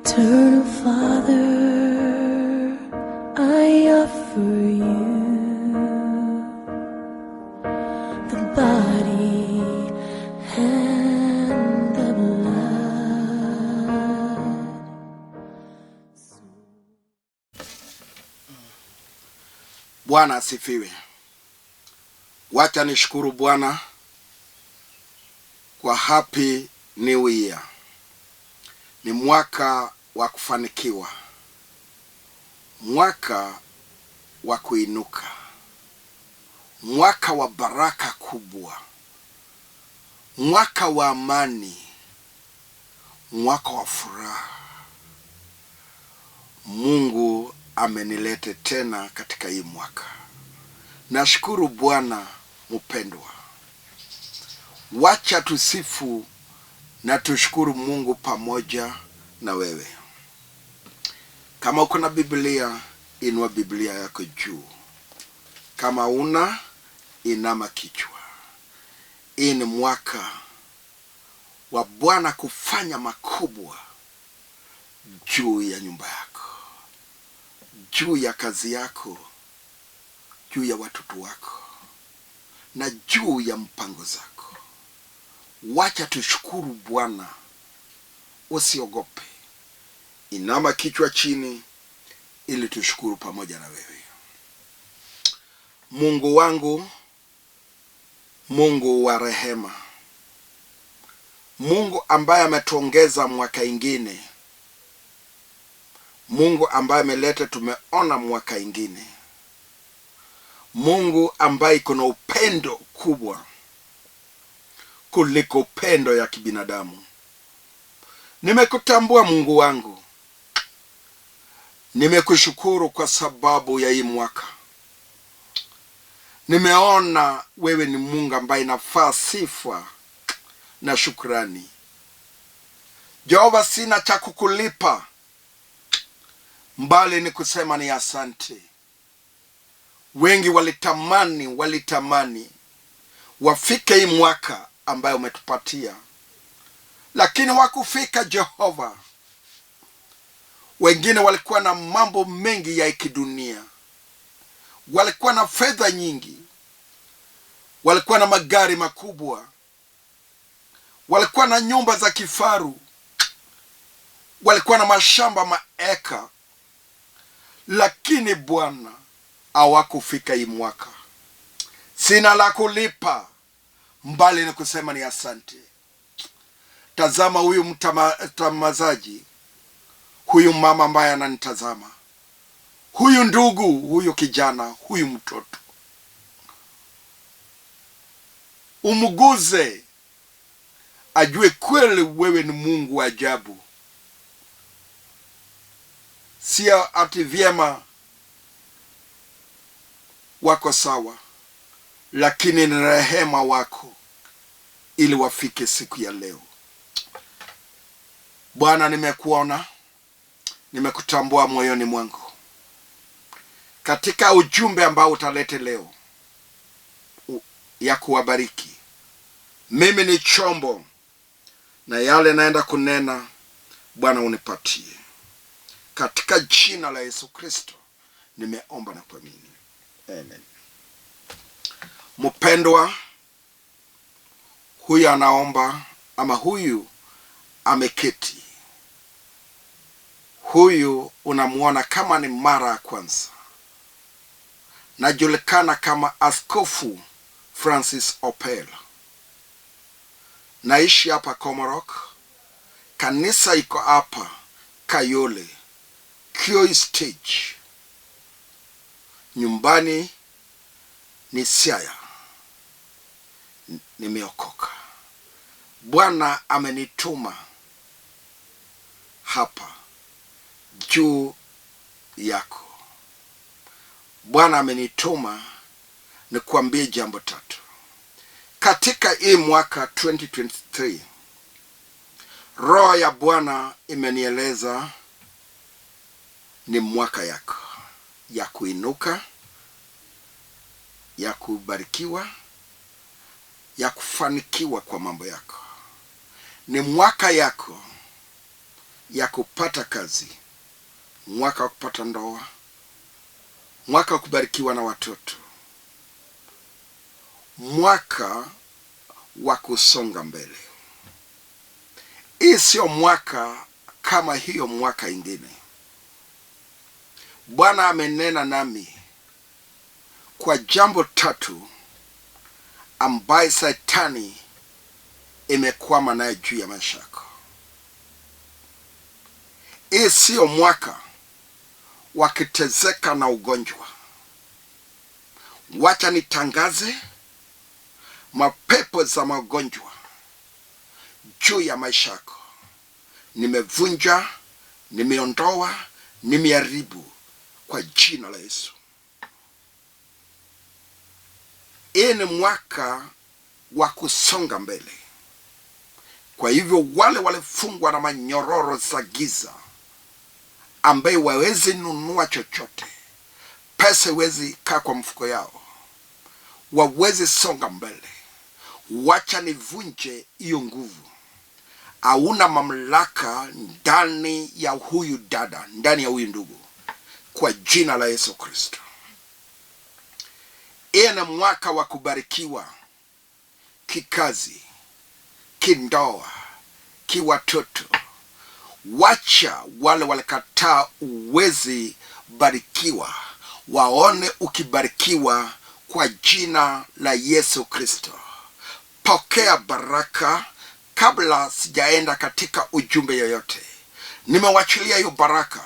Eternal Father, I offer you the body and the blood. Bwana asifiwe. Wacha nishukuru Bwana kwa Happy New Year. Ni mwaka wa kufanikiwa, mwaka wa kuinuka, mwaka wa baraka kubwa, mwaka wa amani, mwaka wa furaha. Mungu amenilete tena katika hii mwaka. Nashukuru Bwana mpendwa. Wacha tusifu na tushukuru Mungu pamoja na wewe. Kama uko na Biblia, inua Biblia yako juu. Kama una, inama kichwa. Hii ni mwaka wa Bwana kufanya makubwa juu ya nyumba yako, juu ya kazi yako, juu ya watoto wako na juu ya mpango zako. Wacha tushukuru Bwana, usiogope. Inama kichwa chini ili tushukuru pamoja na wewe. Mungu wangu, Mungu wa rehema, Mungu ambaye ametuongeza mwaka ingine, Mungu ambaye ameleta tumeona mwaka ingine, Mungu ambaye iko na upendo kubwa kuliko upendo ya kibinadamu. Nimekutambua Mungu wangu, nimekushukuru kwa sababu ya hii mwaka. Nimeona wewe ni Mungu ambaye inafaa sifa na shukrani. Jehova, sina cha kukulipa mbali ni kusema ni asante. Wengi walitamani wafike hii mwaka ambayo umetupatia, lakini wakufika Jehova. Wengine walikuwa na mambo mengi ya kidunia, walikuwa na fedha nyingi, walikuwa na magari makubwa, walikuwa na nyumba za kifaru, walikuwa na mashamba maeka, lakini Bwana hawakufika hii mwaka. Sina la kulipa mbali ni kusema ni asante. Tazama huyu mtamazaji, huyu mama ambaye ananitazama, huyu ndugu, huyu kijana, huyu mtoto, umguze ajue kweli wewe ni Mungu wa ajabu. Sio ati vyema wako sawa, lakini ni rehema wako ili wafike siku ya leo. Bwana, nimekuona, nimekutambua moyoni mwangu. Katika ujumbe ambao utalete leo ya kuwabariki, mimi ni chombo na yale naenda kunena, Bwana unipatie. Katika jina la Yesu Kristo nimeomba na kuamini, amen. Mpendwa, huyu anaomba ama huyu ameketi, huyu unamuona kama ni mara ya kwanza. Najulikana kama Askofu Francis Opel, naishi hapa Komarok. Kanisa iko hapa Kayole, Kioi Stage. Nyumbani ni Siaya. Nimeokoka. Bwana amenituma hapa juu yako. Bwana amenituma nikuambie jambo tatu. Katika hii mwaka 2023, Roho ya Bwana imenieleza ni mwaka yako ya kuinuka, ya kubarikiwa, ya kufanikiwa kwa mambo yako. Ni mwaka yako ya kupata kazi, mwaka wa kupata ndoa, mwaka wa kubarikiwa na watoto, mwaka wa kusonga mbele. Hii sio mwaka kama hiyo mwaka ingine. Bwana amenena nami kwa jambo tatu ambaye Satani imekwama naye juu ya maisha yako. Hii siyo mwaka wakitezeka na ugonjwa. Wacha nitangaze mapepo za magonjwa juu ya maisha yako. Nimevunja, nimeondoa, nimeharibu kwa jina la Yesu. Hii ni mwaka wa kusonga mbele. Kwa hivyo wale walifungwa na manyororo za giza, ambaye wawezi nunua chochote, pesa iwezi kaa kwa mfuko yao, wawezi songa mbele, wacha nivunje hiyo nguvu. Hauna mamlaka ndani ya huyu dada, ndani ya huyu ndugu, kwa jina la Yesu Kristo. Iye ni mwaka wa kubarikiwa kikazi, kindoa, kiwatoto. Wacha wale walikataa uwezi barikiwa waone ukibarikiwa kwa jina la Yesu Kristo. Pokea baraka. Kabla sijaenda katika ujumbe yoyote, nimewachilia hiyo baraka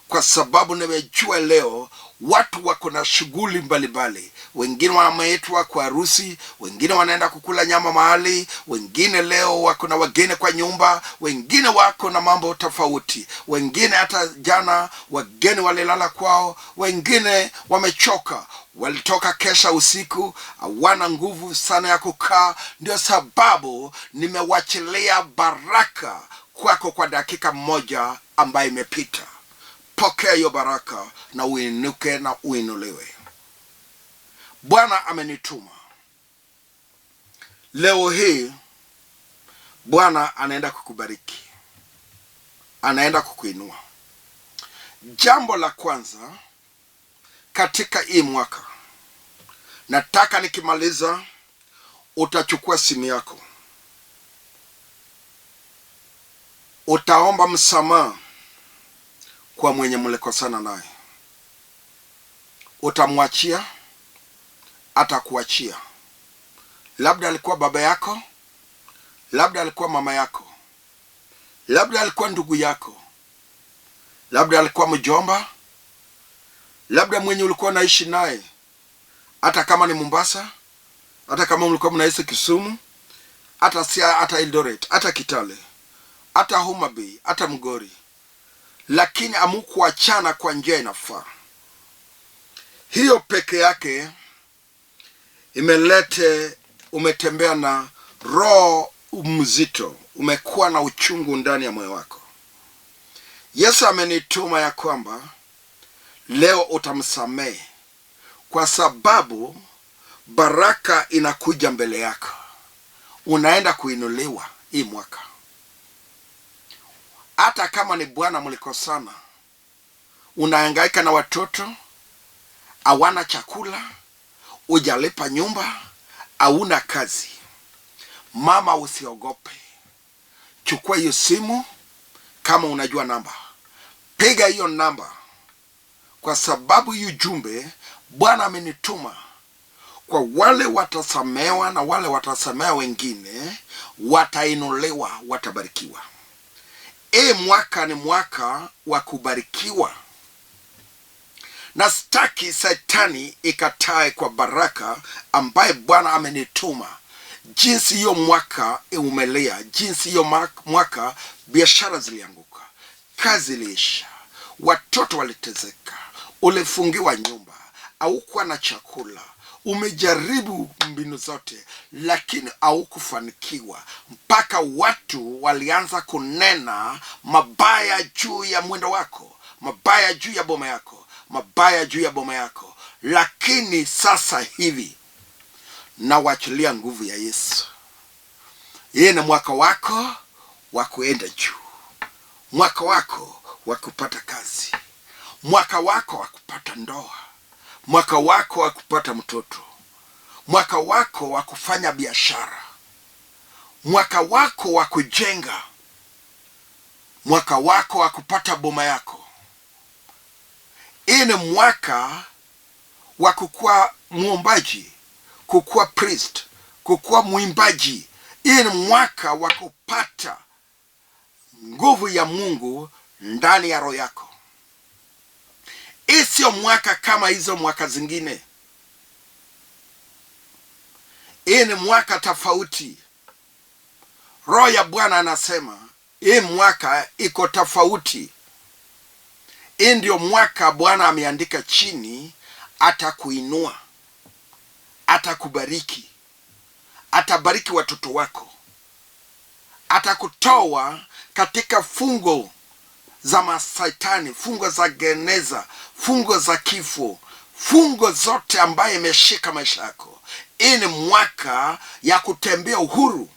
kwa sababu nimejua leo watu wako na shughuli mbalimbali. Wengine wameitwa kwa harusi, wengine wanaenda kukula nyama mahali, wengine leo wako na wageni kwa nyumba, wengine wako na mambo tofauti, wengine hata jana wageni walilala kwao, wengine wamechoka, walitoka kesha usiku, hawana nguvu sana ya kukaa. Ndio sababu nimewachilia baraka kwako kwa dakika moja ambayo imepita. Pokea hiyo baraka na uinuke na uinuliwe. Bwana amenituma leo hii. Bwana anaenda kukubariki, anaenda kukuinua. Jambo la kwanza katika hii mwaka, nataka nikimaliza, utachukua simu yako, utaomba msamaha kwa mwenye mlikosana naye, utamwachia, atakuachia. Labda alikuwa baba yako, labda alikuwa mama yako, labda alikuwa ndugu yako, labda alikuwa mjomba, labda mwenye ulikuwa unaishi naye, hata kama ni Mombasa, hata kama mlikuwa mnaishi Kisumu, hata Siaya, hata Eldoret, hata Kitale, hata Homa Bay, hata Mgori, lakini amukuachana kwa njia inafaa. Hiyo peke yake imelete, umetembea na roho mzito, umekuwa na uchungu ndani ya moyo wako. Yesu amenituma ya kwamba leo utamsamehe, kwa sababu baraka inakuja mbele yako. Unaenda kuinuliwa hii mwaka. Hata kama ni bwana mlikosana, unahangaika na watoto hawana chakula, hujalipa nyumba, hauna kazi. Mama, usiogope, chukua hiyo simu, kama unajua namba, piga hiyo namba, kwa sababu hii ujumbe Bwana amenituma kwa wale watasamewa na wale watasamea wengine, watainuliwa, watabarikiwa. Hii mwaka ni mwaka wa kubarikiwa, na sitaki Satani ikatae kwa baraka ambaye Bwana amenituma. Jinsi hiyo mwaka umelea, jinsi hiyo mwaka biashara zilianguka, kazi iliisha, watoto walitezeka, ulifungiwa nyumba, haukuwa na chakula, umejaribu mbinu zote lakini haukufanikiwa, mpaka watu walianza kunena mabaya juu ya mwendo wako, mabaya juu ya boma yako, mabaya juu ya boma yako. Lakini sasa hivi nawachilia nguvu ya Yesu. Yeye ni mwaka wako wa kuenda juu, Mwaka wako wa kupata kazi, mwaka wako wa kupata ndoa, mwaka wako wa kupata mtoto, mwaka wako wa kufanya biashara, mwaka wako wa kujenga, mwaka wako wa kupata boma yako. Hii ni mwaka wa kukuwa mwombaji, kukuwa priest, kukuwa mwimbaji. Hii ni mwaka wa kupata nguvu ya Mungu ndani ya roho yako. Hii sio mwaka kama hizo mwaka zingine. Hii ni mwaka tofauti. Roho ya Bwana anasema hii mwaka iko tofauti. Hii ndio mwaka Bwana ameandika chini, atakuinua, atakubariki, atabariki watoto wako, atakutoa katika fungo za masaitani, fungo za geneza, fungo za kifo, fungo zote ambaye imeshika maisha yako. Hii ni mwaka ya kutembea uhuru.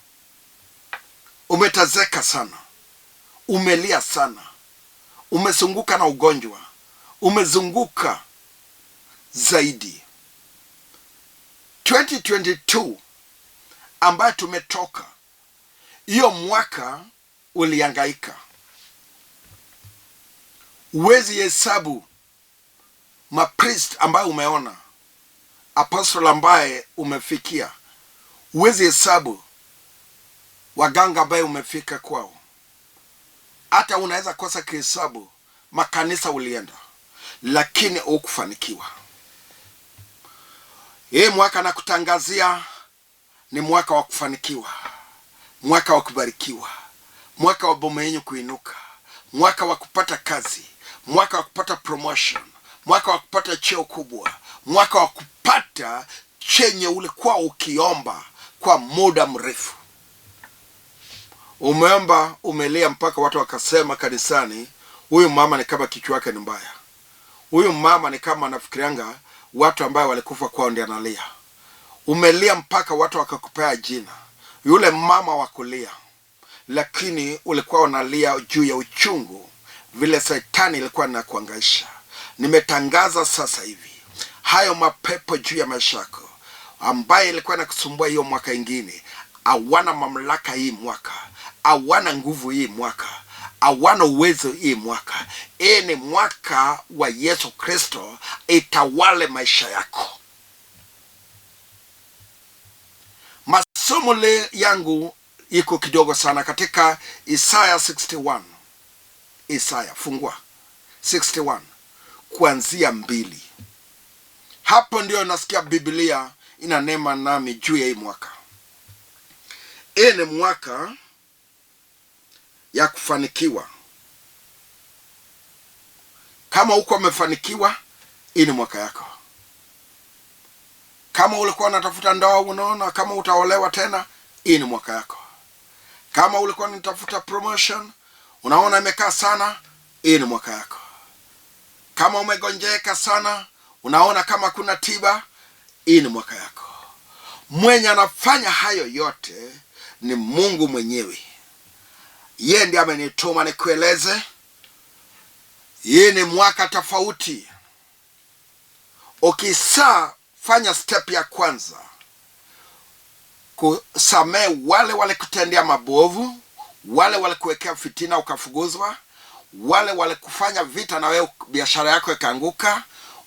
Umetazeka sana, umelia sana, umezunguka na ugonjwa, umezunguka zaidi. 2022 ambayo tumetoka, hiyo mwaka ulihangaika. Huwezi hesabu mapriest ambayo umeona, apostle ambaye umefikia, huwezi hesabu waganga ambaye umefika kwao, hata unaweza kosa kuhesabu makanisa ulienda, lakini hukufanikiwa. Hii mwaka nakutangazia ni mwaka wa kufanikiwa, mwaka wa kubarikiwa, mwaka wa boma yenyu kuinuka, mwaka wa kupata kazi, mwaka wa kupata promotion, mwaka wa kupata cheo kubwa, mwaka wa kupata chenye ulikuwa ukiomba kwa muda mrefu. Umeomba, umelia mpaka watu wakasema kanisani, huyu mama ni kama kichwa yake ni mbaya, huyu mama ni kama anafikirianga watu ambayo walikufa kwao ndio analia. Umelia mpaka watu wakakupea jina, yule mama wa kulia, lakini ulikuwa unalia juu ya uchungu, vile shetani ilikuwa inakuhangaisha. Nimetangaza sasa hivi hayo mapepo juu ya maisha yako ambaye ilikuwa inakusumbua hiyo mwaka ingine, hawana mamlaka hii mwaka, hawana nguvu hii mwaka, hawana uwezo hii mwaka. Hii ni mwaka wa Yesu Kristo itawale maisha yako. Masomo le yangu iko kidogo sana katika Isaya 61. Isaya fungua 61 kuanzia 2. Hapo ndio nasikia Biblia inanema nami juu ya hii mwaka. Hii ni mwaka ya kufanikiwa. Kama uko umefanikiwa, hii ni mwaka yako. Kama ulikuwa unatafuta ndoa, unaona kama utaolewa tena, hii ni mwaka yako. Kama ulikuwa unatafuta promotion, unaona imekaa sana, hii ni mwaka yako. Kama umegonjeka sana, unaona kama kuna tiba, hii ni mwaka yako. Mwenye anafanya hayo yote ni Mungu mwenyewe. Yeye ndiye amenituma nikueleze. Hii ni mwaka tofauti. Ukisa fanya step ya kwanza kusamehe wale walikutendea mabovu, wale walikuwekea fitina ukafukuzwa, wale walikufanya vita na wewe biashara yako ikaanguka,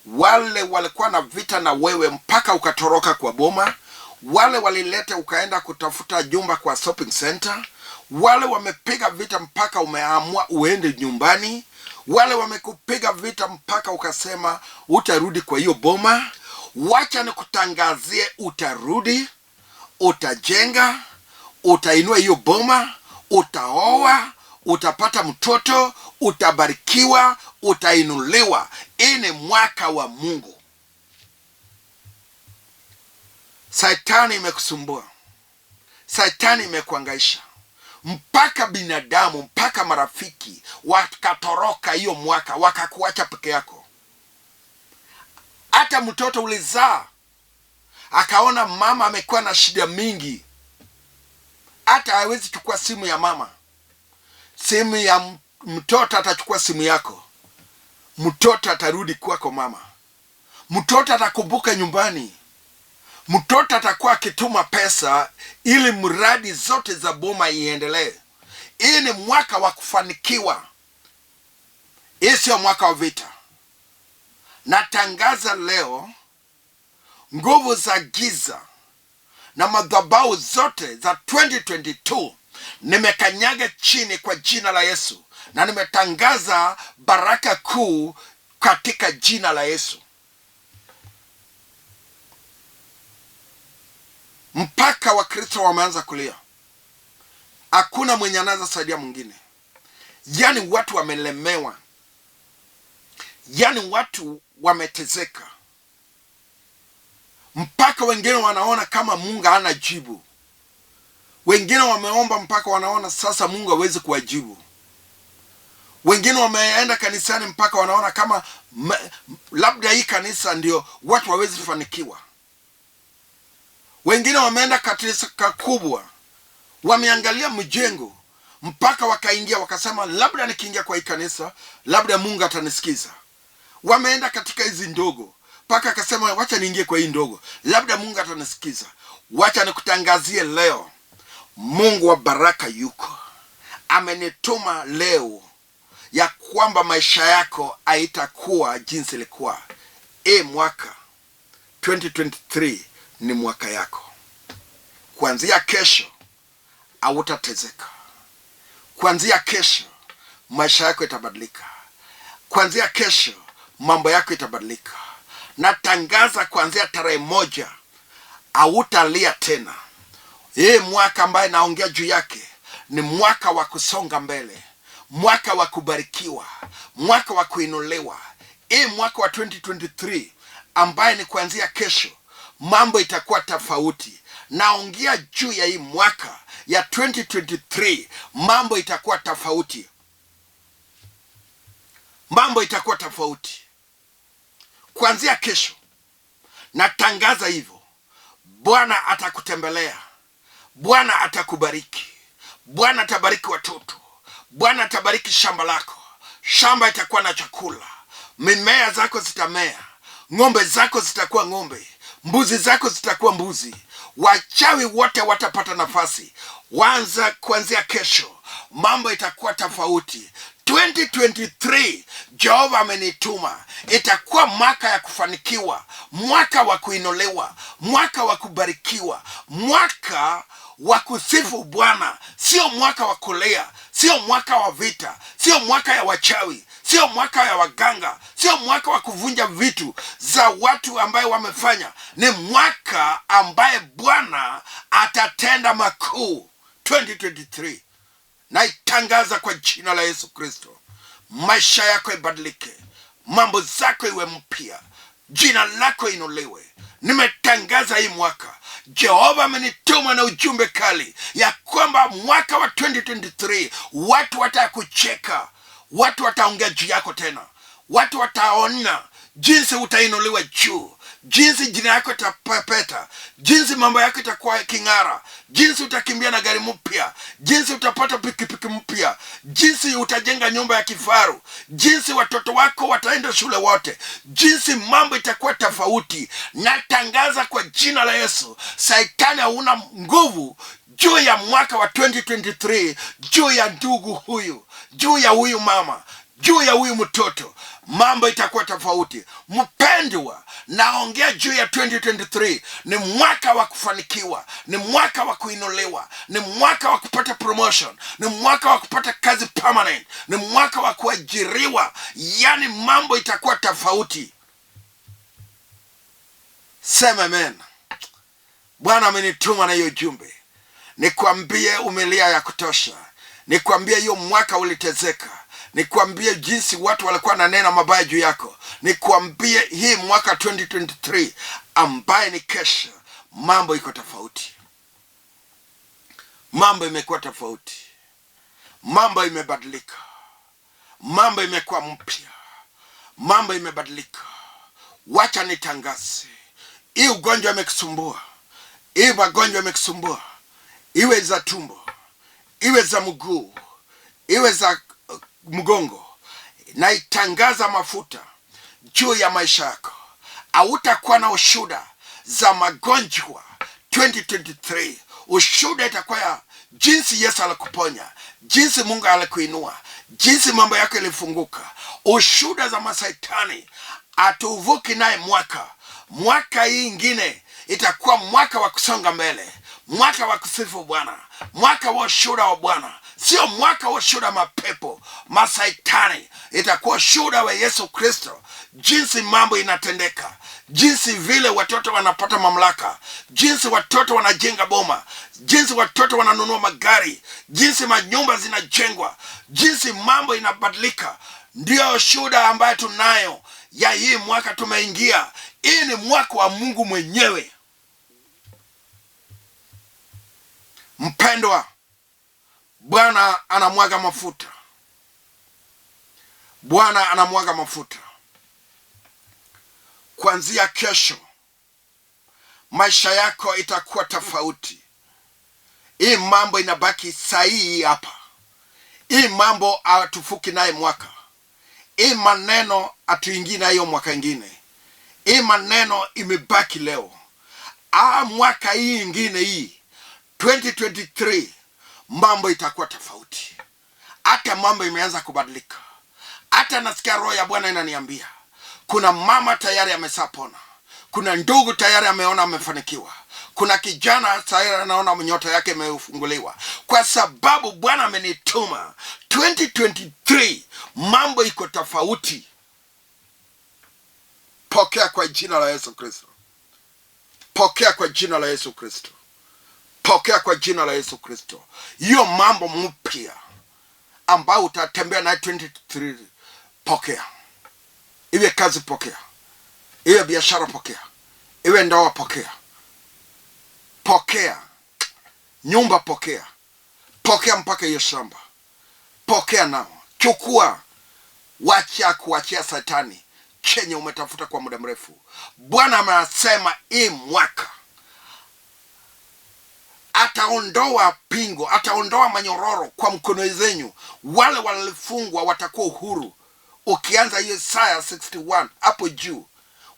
wale walikuwa na vita na wewe mpaka ukatoroka kwa boma, wale walileta ukaenda kutafuta jumba kwa shopping center, wale wamepiga vita mpaka umeamua uende nyumbani, wale wamekupiga vita mpaka ukasema utarudi kwa hiyo boma. Wacha nikutangazie, utarudi, utajenga, utainua hiyo boma, utaoa, utapata mtoto, utabarikiwa, utainuliwa. Hii ni mwaka wa Mungu. Saitani imekusumbua, saitani imekuhangaisha mpaka binadamu, mpaka marafiki wakatoroka hiyo mwaka, wakakuacha peke yako. Hata mtoto ulizaa akaona mama amekuwa na shida mingi, hata hawezi chukua simu ya mama, simu ya Mtoto atachukua simu yako, mtoto atarudi kwako mama, mtoto atakumbuka nyumbani, mtoto atakuwa akituma pesa ili mradi zote za boma iendelee. Hii ni mwaka wa kufanikiwa, hii sio mwaka wa vita. Natangaza leo nguvu za giza na madhabahu zote za 2022 nimekanyaga chini kwa jina la Yesu, na nimetangaza baraka kuu katika jina la Yesu. Mpaka Wakristo wameanza kulia, hakuna mwenye anaweza saidia mwingine. Yaani watu wamelemewa, yaani watu wametezeka, mpaka wengine wanaona kama Mungu hana jibu. Wengine wameomba mpaka wanaona sasa Mungu hawezi kuwajibu. Wengine wameenda kanisani mpaka wanaona kama labda hii kanisa ndio watu hawezi fanikiwa. Wengine wameenda kanisa kubwa, wameangalia mjengo mpaka wakaingia wakasema, labda nikiingia kwa hii kanisa labda Mungu atanisikiza. Wameenda katika hizi ndogo mpaka akasema, wacha niingie kwa hii ndogo, labda Mungu atanisikiza. Wacha nikutangazie leo, Mungu wa baraka yuko, amenituma leo ya kwamba maisha yako haitakuwa jinsi ilikuwa. Mwaka 2023 ni mwaka yako. Kuanzia kesho hautatezeka. Kuanzia kesho maisha yako itabadilika. Kuanzia kesho mambo yako itabadilika. Natangaza kuanzia tarehe 1 hautalia tena. Hii mwaka ambaye naongea juu yake ni mwaka wa kusonga mbele, mwaka wa kubarikiwa, mwaka wa kuinuliwa. Hii mwaka wa 2023 ambaye ni kuanzia kesho, mambo itakuwa tofauti. Naongea juu ya hii mwaka ya 2023, mambo itakuwa tofauti. Mambo itakuwa tofauti kuanzia kesho. Natangaza hivyo, Bwana atakutembelea, Bwana atakubariki, Bwana atabariki watoto, Bwana atabariki shamba lako. Shamba itakuwa na chakula, mimea zako zitamea, ng'ombe zako zitakuwa ng'ombe, mbuzi zako zitakuwa mbuzi. Wachawi wote watapata nafasi. Wanza kuanzia kesho, mambo itakuwa tofauti. 2023 Jehova amenituma, itakuwa mwaka ya kufanikiwa, mwaka wa kuinuliwa, mwaka wa kubarikiwa, mwaka wa kusifu Bwana. Sio mwaka wa kulia, sio mwaka wa vita, sio mwaka ya wachawi, sio mwaka ya waganga, sio mwaka wa kuvunja vitu za watu ambaye wamefanya. Ni mwaka ambaye Bwana atatenda makuu. 2023 naitangaza kwa jina la Yesu Kristo, maisha yako ibadilike, mambo zako iwe mpya, jina lako inuliwe. Nimetangaza hii mwaka, Jehova amenituma na ujumbe kali ya kwamba mwaka wa 2023 watu watakucheka, watu wataongea juu yako tena, watu wataona jinsi utainuliwa juu, jinsi jina yako itapepeta, jinsi mambo yako itakuwa king'ara, jinsi utakimbia na gari mpya, jinsi utapata pikipiki mpya, jinsi utajenga nyumba ya kifaru, jinsi watoto wako wataenda shule wote, jinsi mambo itakuwa tofauti. Natangaza kwa jina la Yesu, Saitani hauna nguvu juu ya mwaka wa 2023, juu ya ndugu huyu, juu ya huyu mama, juu ya huyu mtoto. Mambo itakuwa tofauti. Mpendwa, naongea juu ya 2023, ni mwaka wa kufanikiwa, ni mwaka wa kuinuliwa, ni mwaka wa kupata promotion, ni mwaka wa kupata kazi permanent, ni mwaka wa kuajiriwa. Yaani mambo itakuwa tofauti. Sema amen. Bwana amenituma na hiyo jumbe nikwambie, umelia ya kutosha. Nikwambie hiyo mwaka ulitezeka. Nikwambie jinsi watu walikuwa na nena mabaya juu yako. Nikwambie hii mwaka 2023 ambaye ni kesho, mambo iko tofauti. Mambo imekuwa tofauti. Mambo imebadilika. Mambo imekuwa mpya. Mambo imebadilika. Wacha nitangaze, hii ugonjwa imekusumbua, hii magonjwa imekusumbua, iwe za tumbo, iwe za mguu, iwe za mgongo. Naitangaza mafuta juu ya maisha yako. Hautakuwa na ushuda za magonjwa 2023. Ushuda itakuwa ya jinsi Yesu alikuponya, jinsi Mungu alikuinua, jinsi mambo yako ilifunguka. Ushuda za masaitani atuvuki naye mwaka. Mwaka hii ingine itakuwa mwaka wa kusonga mbele, mwaka wa kusifu Bwana, mwaka wa ushuhuda wa Bwana, sio mwaka wa ushuhuda mapepo masaitani. Itakuwa ushuhuda wa Yesu Kristo, jinsi mambo inatendeka, jinsi vile watoto wanapata mamlaka, jinsi watoto wanajenga boma, jinsi watoto wananunua magari, jinsi manyumba zinajengwa, jinsi mambo inabadilika. Ndiyo shuhuda ambayo tunayo ya hii mwaka tumeingia. Hii ni mwaka wa Mungu mwenyewe. Mpendwa, Bwana anamwaga mafuta, Bwana anamwaga mafuta. Kuanzia kesho maisha yako itakuwa tofauti. Hii mambo inabaki sahihi hapa. Hii mambo hatufuki naye mwaka. Hii maneno hatuingii nayo mwaka ingine. Hii maneno imebaki leo. Mwaka hii ingine hii 2023 mambo itakuwa tofauti. Hata mambo imeanza kubadilika. Hata nasikia roho ya Bwana inaniambia kuna mama tayari ameshapona, kuna ndugu tayari ameona amefanikiwa, kuna kijana tayari anaona nyota yake imefunguliwa, kwa sababu Bwana amenituma. 2023 mambo iko tofauti. Pokea kwa jina la Yesu Kristo, pokea kwa jina la Yesu Kristo, pokea kwa jina la Yesu Kristo. Hiyo mambo mpya ambayo utatembea nayo 2023, pokea. Iwe kazi pokea, iwe biashara pokea, iwe ndoa pokea, pokea nyumba pokea, pokea mpaka hiyo shamba pokea nao, chukua. Wacha kuachia satani chenye umetafuta kwa muda mrefu. Bwana anasema hii mwaka ataondoa pingo, ataondoa manyororo kwa mkono zenyu. Wale walifungwa watakuwa uhuru. Ukianza hiyo Isaya 61 hapo juu,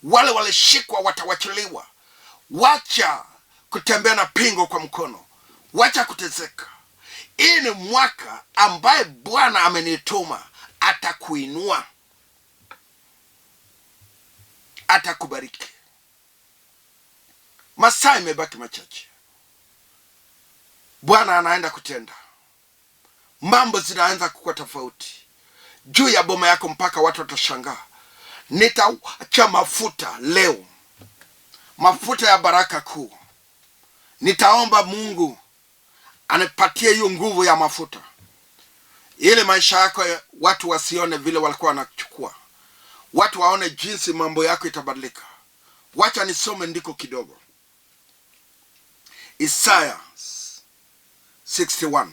wale walishikwa watawachiliwa. Wacha kutembea na pingo kwa mkono, wacha kuteseka. Hii ni mwaka ambaye Bwana amenituma, atakuinua, atakubariki. Masaa imebaki machache, Bwana anaenda kutenda mambo, zinaanza kuwa tofauti juu ya boma yako, mpaka watu watashangaa. Nitawacha mafuta leo, mafuta ya baraka kuu. Nitaomba Mungu anipatie hiyo nguvu ya mafuta, ili maisha yako watu wasione vile walikuwa wanachukua, watu waone jinsi mambo yako itabadilika. Wacha nisome ndiko kidogo, Isaya 61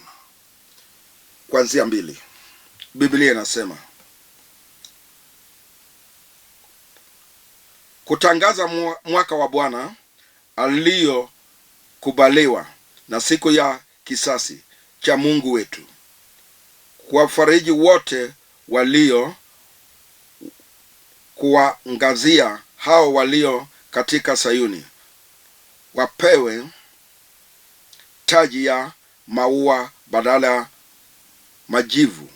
kuanzia 2. Biblia inasema kutangaza mwaka wa Bwana aliyokubaliwa na siku ya kisasi cha Mungu wetu, kuwafariji wote walio, kuwaangazia hao walio katika Sayuni, wapewe taji ya maua badala ya majivu,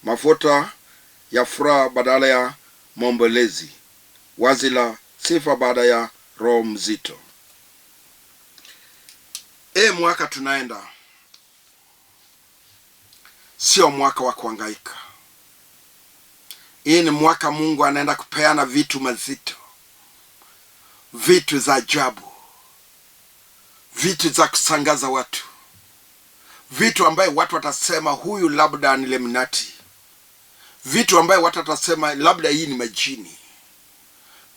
mafuta ya furaha badala ya maombolezi, wazi la sifa baada ya roho mzito. Mwaka tunaenda sio mwaka wa kuhangaika. Hii ni mwaka Mungu anaenda kupeana vitu mazito, vitu za ajabu, vitu za kusangaza watu, vitu ambaye watu watasema huyu labda ni Illuminati, vitu ambaye watu watasema labda hii ni majini,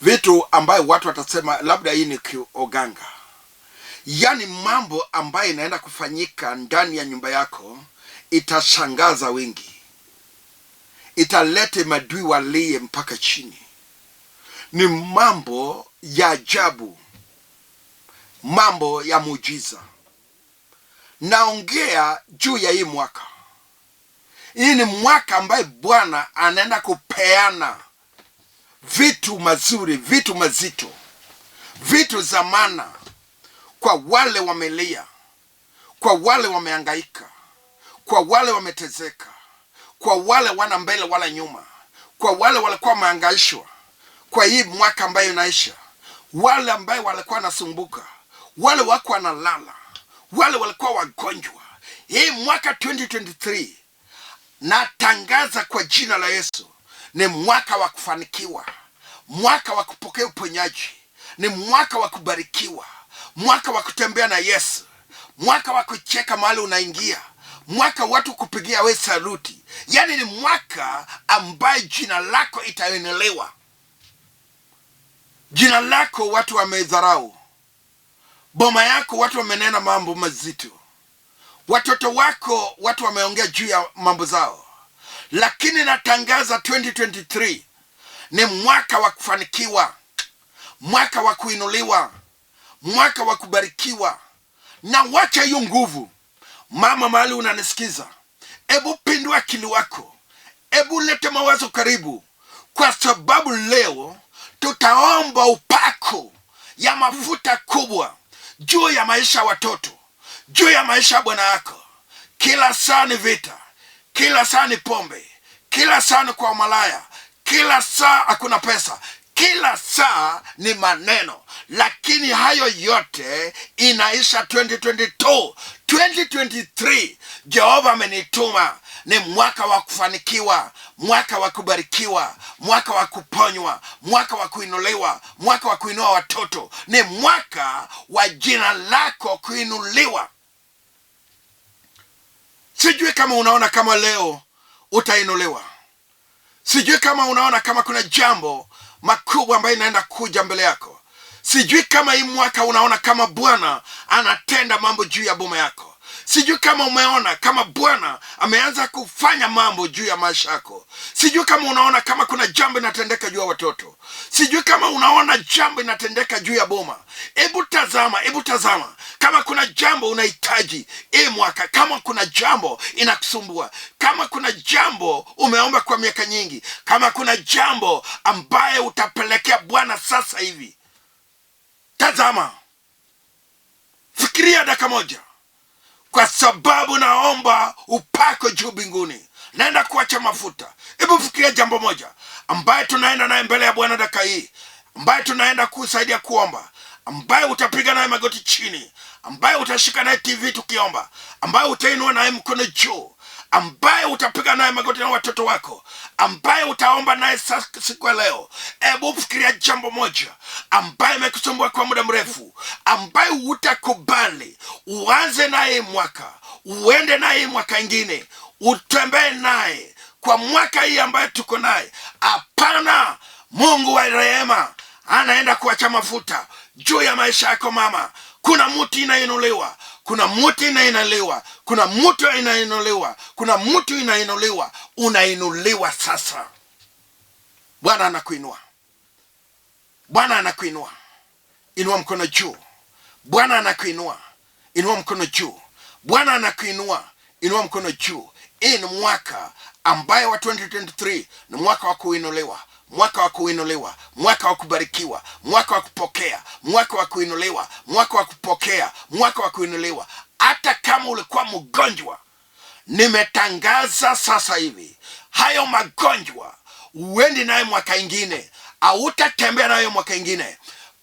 vitu ambaye watu watasema labda hii ni kioganga. Yaani mambo ambayo inaenda kufanyika ndani ya nyumba yako itashangaza wengi, italete madui walie mpaka chini. Ni mambo ya ajabu, mambo ya muujiza. Naongea juu ya hii mwaka. Hii ni mwaka ambaye Bwana anaenda kupeana vitu mazuri, vitu mazito, vitu za maana kwa wale wamelia, kwa wale wamehangaika, kwa wale wametezeka, kwa wale wana mbele wala nyuma, kwa wale walikuwa wamehangaishwa kwa hii mwaka ambayo inaisha, wale ambaye walikuwa wanasumbuka, wale wako wanalala, wale walikuwa wagonjwa. Hii mwaka 2023 natangaza kwa jina la Yesu, ni mwaka wa kufanikiwa, mwaka wa kupokea uponyaji, ni mwaka wa kubarikiwa, mwaka wa kutembea na Yesu, mwaka wa kucheka mahali unaingia, mwaka watu kupigia we saluti. Yaani ni mwaka ambaye jina lako itaenelewa. Jina lako watu wamedharau, boma yako watu wamenena mambo mazito, watoto wako watu wameongea juu ya mambo zao, lakini natangaza 2023 ni mwaka wa kufanikiwa, mwaka wa kuinuliwa, mwaka wa kubarikiwa. Na wacha hiyo nguvu. Mama mahali unanisikiza, ebu pindua akili wako, ebu lete mawazo karibu, kwa sababu leo tutaomba upako ya mafuta kubwa juu ya maisha ya watoto, juu ya maisha ya bwana yako. Kila saa ni vita, kila saa ni pombe, kila saa ni kwa malaya, kila saa hakuna pesa, kila saa ni maneno, lakini hayo yote inaisha 2022. 2023 Jehova amenituma, ni mwaka wa kufanikiwa, mwaka wa kubarikiwa, mwaka wa kuponywa, mwaka wa kuinuliwa, mwaka wa kuinua watoto, ni mwaka wa jina lako kuinuliwa. Sijui kama unaona kama leo utainuliwa. Sijui kama unaona kama kuna jambo makubwa ambayo inaenda kuja mbele yako. Sijui kama hii mwaka unaona kama Bwana anatenda mambo juu ya boma yako. Sijui kama umeona kama Bwana ameanza kufanya mambo juu ya maisha yako. Sijui kama unaona kama kuna jambo inatendeka juu ya watoto. Sijui kama unaona jambo inatendeka juu ya boma. Hebu tazama, hebu tazama kama kuna jambo unahitaji hii mwaka, kama kuna jambo inakusumbua, kama kuna jambo umeomba kwa miaka nyingi, kama kuna jambo ambaye utapelekea Bwana sasa hivi. Tazama, fikiria dakika moja, kwa sababu naomba upako juu mbinguni, naenda kuacha mafuta. Hebu fikiria jambo moja ambaye tunaenda naye mbele ya Bwana dakika hii, ambaye tunaenda kusaidia kuomba, ambaye utapiga naye magoti chini, ambaye utashika naye TV tukiomba, ambaye utainua naye mkono juu, ambaye utapiga naye magoti na watoto wako, ambaye utaomba naye siku ya leo. Hebu fikiria jambo moja ambaye imekusumbua kwa muda mrefu, ambaye utakubali uanze naye mwaka, uende naye mwaka ingine, utembee naye kwa mwaka hii ambayo tuko naye. Hapana, Mungu wa rehema anaenda kuacha mafuta juu ya maisha yako mama. Kuna mti inainuliwa, kuna mti inainuliwa, kuna mtu inainuliwa, kuna mtu inainuliwa. Unainuliwa sasa. Bwana anakuinua, Bwana anakuinua. Inua mkono juu. Bwana anakuinua, inua mkono juu. Bwana anakuinua, inua mkono juu. Hii ni mwaka ambaye wa 2023 ni mwaka wa kuinuliwa, mwaka wa kuinuliwa, mwaka wa kubarikiwa, mwaka wa kupokea, mwaka wa kuinuliwa, mwaka wa kupokea, mwaka wa kuinuliwa. Hata kama ulikuwa mgonjwa, nimetangaza sasa hivi hayo magonjwa uendi naye mwaka ingine, hautatembea nayo mwaka ingine.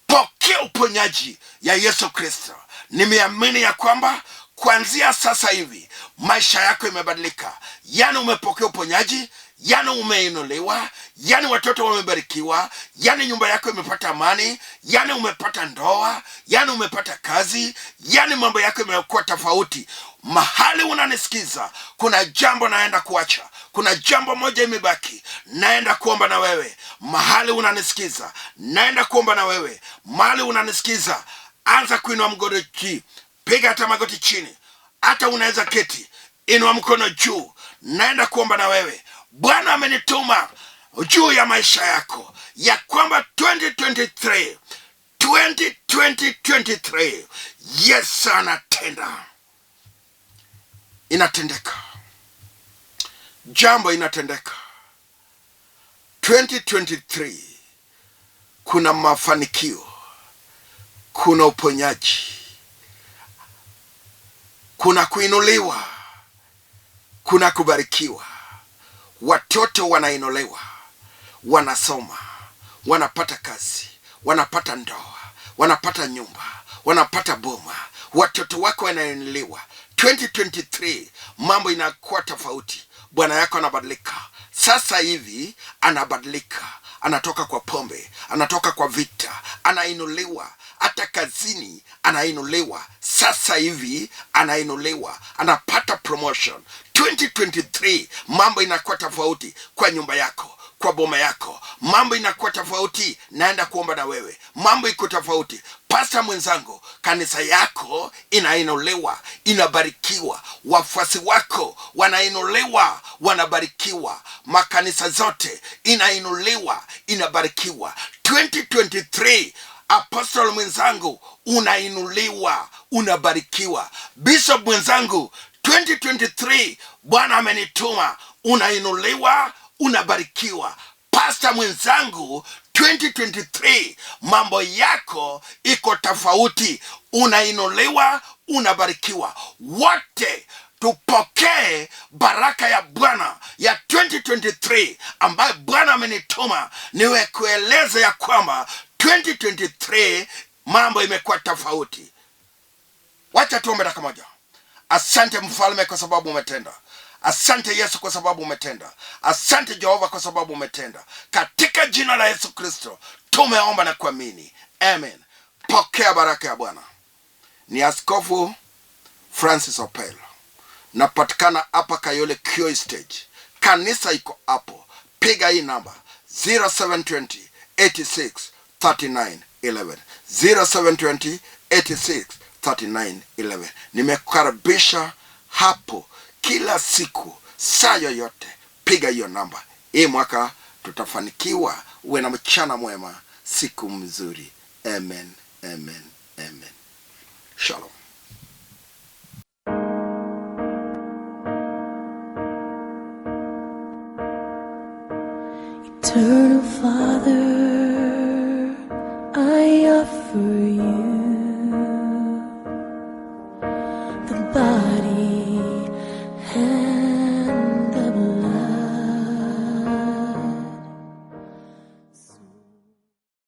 Pokea uponyaji ya Yesu Kristo. Nimeamini ya kwamba kuanzia sasa hivi maisha yako imebadilika, yani umepokea uponyaji, yani umeinuliwa, yani watoto wamebarikiwa, yani nyumba yako imepata amani, yani umepata ndoa, yani umepata kazi, yani mambo yako imekuwa tofauti. Mahali unanisikiza, kuna jambo naenda kuacha, kuna jambo moja imebaki, naenda kuomba na wewe. Mahali unanisikiza, naenda kuomba na wewe. Mahali unanisikiza, anza kuinua mgoti, piga hata magoti chini, hata unaweza keti, inua mkono juu, naenda kuomba na wewe. Bwana amenituma juu ya maisha yako ya kwamba 2023 2023 Yesu anatenda, inatendeka. Jambo inatendeka 2023, kuna mafanikio, kuna uponyaji, kuna kuinuliwa, kuna kubarikiwa. Watoto wanainuliwa, wanasoma, wanapata kazi, wanapata ndoa, wanapata nyumba, wanapata boma, watoto wako wanainuliwa. 2023 mambo inakuwa tofauti. Bwana yako anabadilika sasa hivi, anabadilika, anatoka kwa pombe, anatoka kwa vita, anainuliwa hata kazini anainuliwa sasa hivi, anainuliwa, anapata promotion. 2023 mambo inakuwa tofauti kwa nyumba yako, kwa boma yako, mambo inakuwa tofauti. Naenda kuomba na wewe, mambo iko tofauti. Pasta mwenzangu, kanisa yako inainuliwa, inabarikiwa, wafuasi wako wanainuliwa, wanabarikiwa, makanisa zote inainuliwa, inabarikiwa. 2023 Apostle mwenzangu, unainuliwa, unabarikiwa. Bishop mwenzangu, 2023 Bwana amenituma, unainuliwa, unabarikiwa. Pasta mwenzangu, 2023 mambo yako iko tofauti, unainuliwa, unabarikiwa. Wote tupokee baraka ya Bwana ya 2023 ambayo Bwana amenituma niwe kueleza ya kwamba 2023 mambo imekuwa tofauti. Wacha tuombe dakika moja. Asante Mfalme kwa sababu umetenda. Asante Yesu kwa sababu umetenda. Asante Jehova kwa sababu umetenda. Katika jina la Yesu Kristo tumeomba na kuamini, amen. Pokea baraka ya Bwana. Ni Askofu Francis Opelo, napatikana hapa Kayole Kio Stage. Kanisa iko hapo. Piga hii namba 0720 86 39 11, 0720 86 39 11. Nimekukaribisha hapo kila siku saa yoyote, piga hiyo namba. Hii mwaka tutafanikiwa. Uwe na mchana mwema, siku mzuri. Amen, amen, amen. Shalom. Eternal Father, I offer you